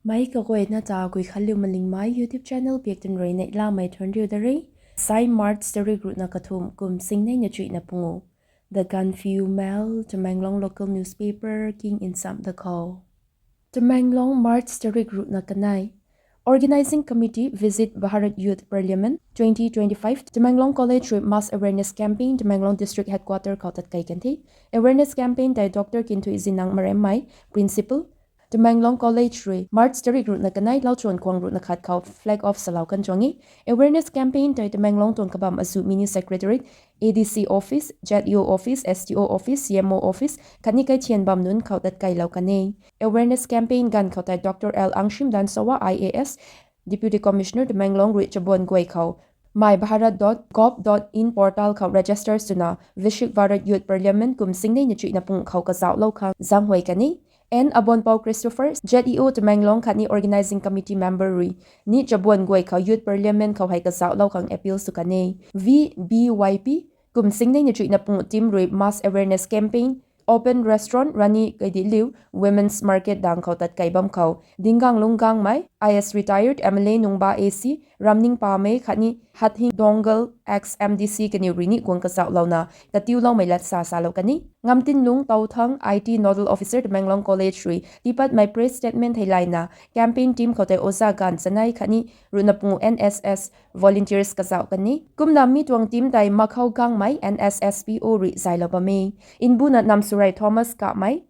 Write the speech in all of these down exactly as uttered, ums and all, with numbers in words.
Mei kaguayna ta Guikhanliu Malingmei YouTube channel biak tun rui neihlamei thuanc riu da re. Sai March tarik ruhna kathumh kum singneina chuihna pungu. The Gaanphiu Mail, Tamenglong local newspaper king nsam da khou. Tamenglong, March tarik ruhna kanei. Organising Committee visit Bharat Youth Parliament twenty twenty-five, Tamenglong College rui mass awareness campaign Tamenglong District Headquarter khou tatkei kan the. Awareness campaign tei Doctor Kinthuizinang Maremmei, Principal, Tamenglong College rui March tarik ruhna kanei lauchuan khwang ruhna khat khou flag off salou kan tuang e. Awareness campaign tei Tamenglong tuang kabam azu Mini Secretariat, A D C office, Z E O office, S D O office, C M O office khatni kaithian bam nunc khou tatkeilou kan e. Awareness campaign ganv khou tei Doctor L Angshim Dansowa, I A S, Deputy Commissioner Tamenglong rui chabuan guay khou mybharat dot gov dot in portal khou register swna Viksit Bharat Youth Parliament kum singneina chuihna pung khou kazauhlou khang zaenghuay kan e. N Abonpou Christopher, Z E O Tamenglong khatni Organising Committee member rui ni chabuan guay khou Youth Parliament khou hei kazauhlou khang appeal sw kan e. V B Y P kum singneina chuihna pung team rui mass awareness campaign, open restaurant Rani Gaidinliu, women's market dang khou tatkei bam khou Dingang Lunggangmei, I A S retired, M L A Nungba A C Ramningpamei khatni Hathing Dongal, ex M D C kaniw rui ni guang kazauhlouna katiuloumei lat sa salou kan e. Ngamtinlung Touthang, I T nodal officer Tamenglong College rui tiipatmei press statement thei layna campaign team khou tei oza ganv chanei khatni ruhna pungu N S S volunteers kazauh kan e. Kumna mi tuang team tei Makhou Gangmei, N S S P O rui zaylou bam e. Nbuna Namsurai Thomas Kamei,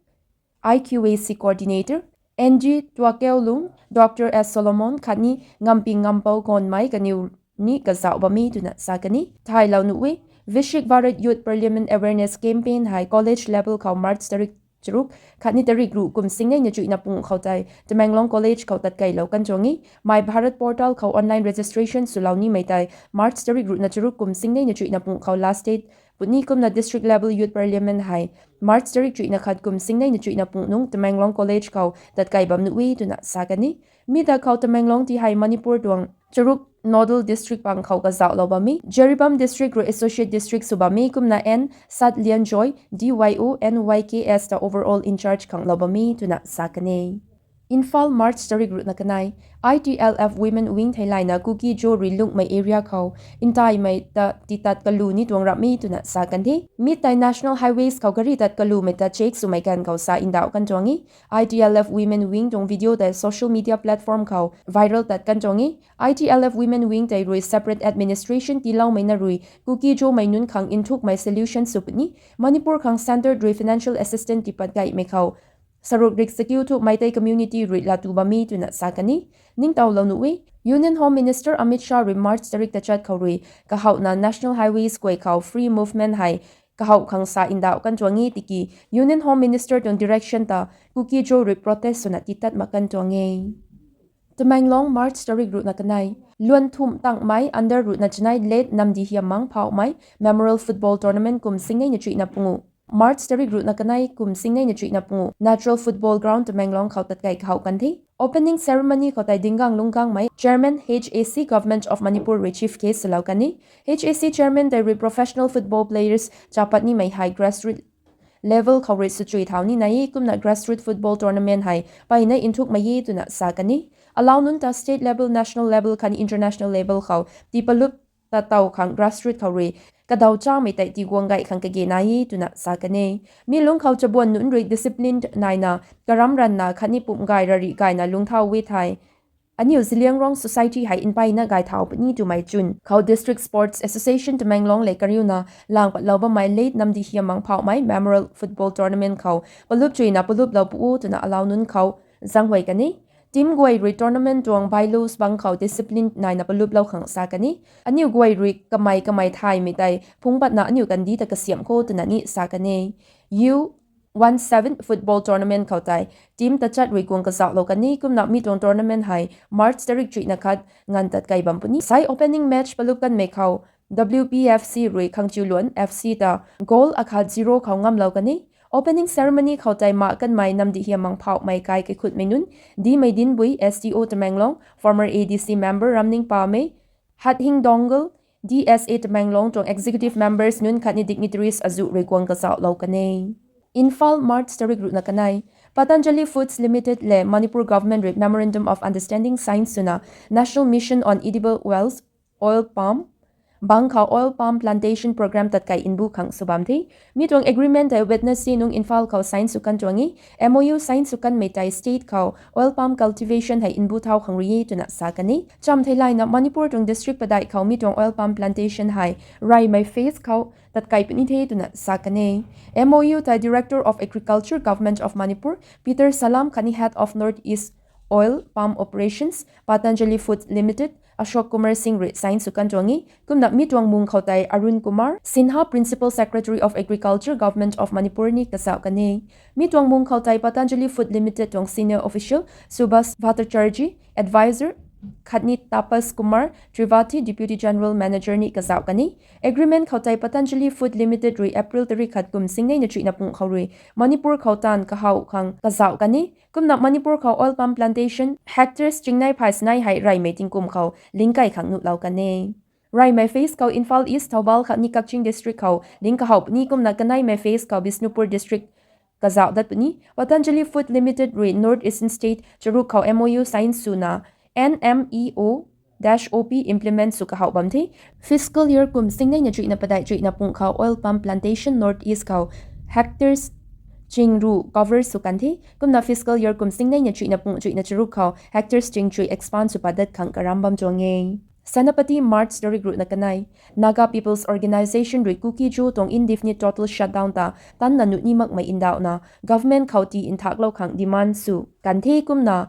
I Q A C coordinator, N G Tuakeulung, Doctor S Solomon khatni Ngamping Ngampou Gonmei kaniw ni kazauh bam e twna sa kan e. Thaylou nuh e, Viksit Bharat Youth Parliament awareness campaign hei college level khou March tarik charuk khatni tarik ruh kum singneina chuihna pung khou tei Tamenglong College khou tatkeilou kan tuang e. Mybharat portal khou online registration swlou nimei tei March tarik ruhna charuk kum singneina chuihna pung khou last date puni. Kumna district level youth parliament hei March tarik chuihna khat kum singneina chuihna pung nung Tamenglong College khou tatkei bam nuh e twna sa kan e. Mi ta khou Tamenglong ti hei Manipur tuang charuk nodal district pang khou kazauhlou bam e. Jiribam district rui associate district sw bam e. Kumna N Satlianjoy, D Y O N Y K S ta overall in charge khanglou bam e twna sa kan e. Imphal, March tarik ruhna kanei. I T L F Women Wing theilayna Kuki-Zo rui lungmei area khou ntaimei ta titat kalu ni tuang rap e twna sa kan the. Mi tei National Highways khou gari tat kalumei ta check swmei ganv khou sa ndauh kan tuang e. I T L F Women Wing tuang video tei social media platform khou viral tat kan tuang e. I T L F Women Wing tei rui separate administration tiiloumei na rui Kuki-Zomei nunc khang nthukmei solution sw puni. Manipur khang centre rui financial assistance tiipat gaymei khou saruk rik sakiu thu Meitei community rui latu bam e twna sa kan e. Ningtowlou nuh e, Union Home Minister Amit Shah rui March tarik tachat khou rui kahouhna National Highways guay khou free movement hei kahouh khang sa ndauh kan tuang e tiki Union Home Minister tuang direction ta Kuki-Zo rui protest swna tiitat mak kan tuang e. Tamenglong, March tarik ruhna kanei. Luanthumh Tangmei under ruhna chanei late Namdihiamang Phauhmei Memorial Football Tournament kum singneina chuihna pungu March tarik ruhna kanei kum singneina chuihna pungu Natural Football Ground Tamenglong khou tatkei kahouh kan the. Opening ceremony khou tei Dingang Lunggangmei, Chairman H A C, Government of Manipur rui chief guest swlou kan e. H A C Chairman tei rui professional football players chapat nimei hei grassroots level khou rui swchui thau ni nai e. Kumna grassroots football tournament hei mpeyna nthukmei e twna sa kan e. Alauc nunc ta state level, national level khatni international level khou tiipalup ta tow khang grassroots khou rui kadaw chamei tei tiguang gay khang kage nai e twna sa kan e. Mi lungc khou chabuan nunc rui discipline naina karam ranna khatni pumc gay rarih gayna lungcthau e thei aniu Zeliangrong society hei mpeyna gay thau puni twmei chwn khou District Sports Association Tamenglong lev kariuna lang patlou bammei late Namdihiamang Phauhmei Memorial Football Tournament khou palup chuina paluplou pu o twna alauc nunc khou zaenghuay kan e. Team guay rui tournament tuang bylaws bang khou discipline naina paluplou khang sa kan e. Aniu guay rui kamei kamei thaymei tei phungc patna aniu kandih ta kasiamh kho twna ni sa kan e. U one seven football tournament khou tei team tachat rui guang kazauhlou kan e. Kumna mi tuang tournament hei March tarik chuihna khat nganv tatkei bam puni. Sai opening match palup kanmei khou W P F C rui Khangchiuluan F C ta goal akhat zero khou ngamlou kan e. Opening ceremony khou tei mah kanmei Namdihiamang Phauhmei kai kaikhutmei nunc, Dmei Dinbui, S D O Tamenglong, former A D C member Ramningpamei, Hathing Dongal, D S A Tamenglong tuang executive members nunc khatni dignitaries azuh rui guang kazauhlou kan e. Imphal, March tarik ruhna kanei. Patanjali Foods Limited le Manipur Government rui Memorandum of Understanding sign swna National Mission on Edible Oils, Oil Palm, bang khou oil palm plantation program tatkai nbu khang sw bam the. Mi tuang agreement tei Wednesday nung Imphal khou sign sw kan tuang e. M O U sign sw kanmei tei state khou oil palm cultivation hei nbu thau khang rui e twna sa kan e. Cham theilayna Manipur tuang district padeih khou mi tuang oil palm plantation hei reymei phase khou tatkai puni the twna sa kan e. M O U tei Director of Agriculture, Government of Manipur, Peter Salam khatni Head of North East Oil Palm Operations, Patanjali Foods Limited, Ashok Kumar Singh rui sign sw kan tuang e. Kumna mi tuang mung khou tei Arun Kumar Sinha, Principal Secretary of Agriculture, Government of Manipur ni kazauh kan e. Mi tuang mung khou tei Patanjali Food Limited tuang senior official Subhas Bhattacharjee, advisor, khatni Tapas Kumar Tripathi, Deputy General Manager ni kazauh kan e. Agreement khou tei Patanjali Food Limited rui April tarik khat kum singnei na chuihna pung khou rui Manipur khou taanv kahaw khang kazauh kan e. Kumna Manipur khou oil palm plantation hectares chingnei phay sinei hei reymei tingkum khou lingkai khang nuhlou kan e. Reymei phase khou Imphal East, Thoubal khatni Kakching District khou ling kahaw puni. Kumna kaneimei phase khou Bishnupur District kazauh dat puni. Patanjali Food Limited rui North Eastern State charuk khou M O U sign swna N M E O dash O P implement sw kahaw bam the. Fiscal year kum singnei na chuihna padeih chuihna pung khou oil palm plantation North East khou hectares chingru cover sw kan the. Kumna fiscal year kum singnei na chuihna pung chuihna charuk khou hectares chingchui expand sw pat dat khang karam bam tuang e. Senapati, March tarik ruhna kanei. Naga People's Organisation rui Kuki-Zo tuang indefinite total shutdown ta tanna nuh ni makmei ndauhna government khou tii nthaklou khang demand sw kan the. Kumna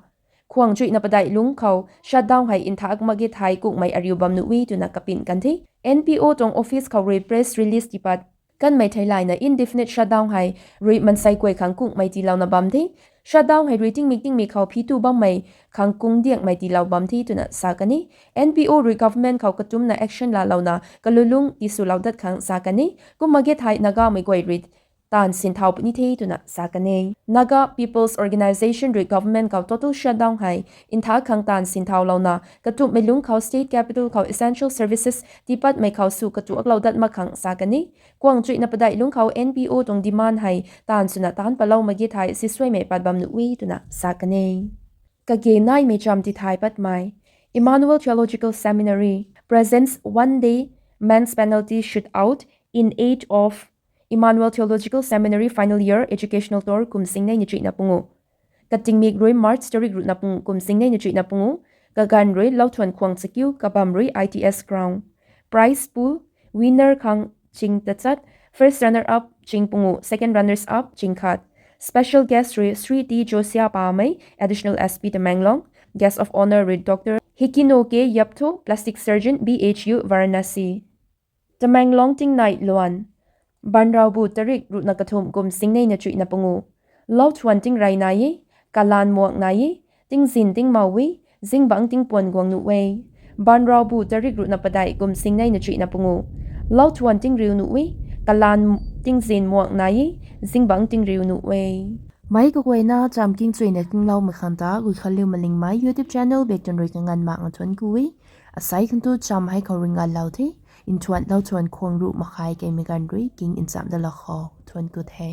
khwang chuihna padeih lungc khou shutdown hei nthak mak ge thei kungmei ariu bam nuh e twna kapin kan the. N P O tuang office khou rui press release tipat kanmei theilayna indefinite shutdown hei rui mansei guay khang kungmei tiilouna bam the. Shutdown hei rui tingmik tingmik khou phi tu bammei khang kung diakmei tiilou bam the twna sa kan e. N P O rui government khou katumna action laalouna kalulung tiswlou dat khang sa kan e. Kumna ge thei Nagamei guay rui taanv sinthau puni the twna sa kan e. Naga People's Organisation rui government khou total shutdown hei ntha khang taanv sinthaulouna katumhmei lungc khou state capital khou essential services tiipatmei khou sw katuaklou dat mak khang sa kan e. Khwang chuihna padeih lungc khou N P O tuang demand hei taanv swna taanc palou mak ge thei sisuaimei pat bam nuh e twna sa kan e. Kage naimei cham tithay patmei. Emmanuel Theological Seminary presents one day men's penalty shootout in aid of Emmanuel Theological Seminary final year educational tour kum singnei na chuihna pungu. Katingmik rui March tarik ruhna pung kum singnei na chuihna pungu. Kaganv rui Lauthuan Khwang Chakiu, kabam rui I T S ground. Prize pool: winner khang ching tachat, first runner up ching pungu, second runners up ching khat. Special guest rui Shri T Josia Pamei, Additional S P Tamenglong. Guest of honour rui Doctor Hikino K Yaptho, plastic surgeon, B H U Varanasi. Tamenglong tingnai luan. Banraubu tarik ruhna kathumh kum singnei na chuihna pungu. Lauthuan tingrey nai e, kalan muak nai e, tingzin tingmau e, zingbangc tingpuan guang nuh e. Banraubu tarik ruhna padeih kum singnei na chuihna pungu. Lauthuan tingriu nuh e, kalan tingzin muak nai e, zingbangc tingriu nuh e. Mei kaguayna cham kingchuina kingloumei khang ta Guikhanliu Malingmei YouTube channel bek twn rui kanganv makna thuanc ku e. Asei khang tu cham hei khou rui nganlou the. Nthuan Lauthuan khwang ruh makhai keimei ganv rui king nchamh dalou khou thuanc ku the.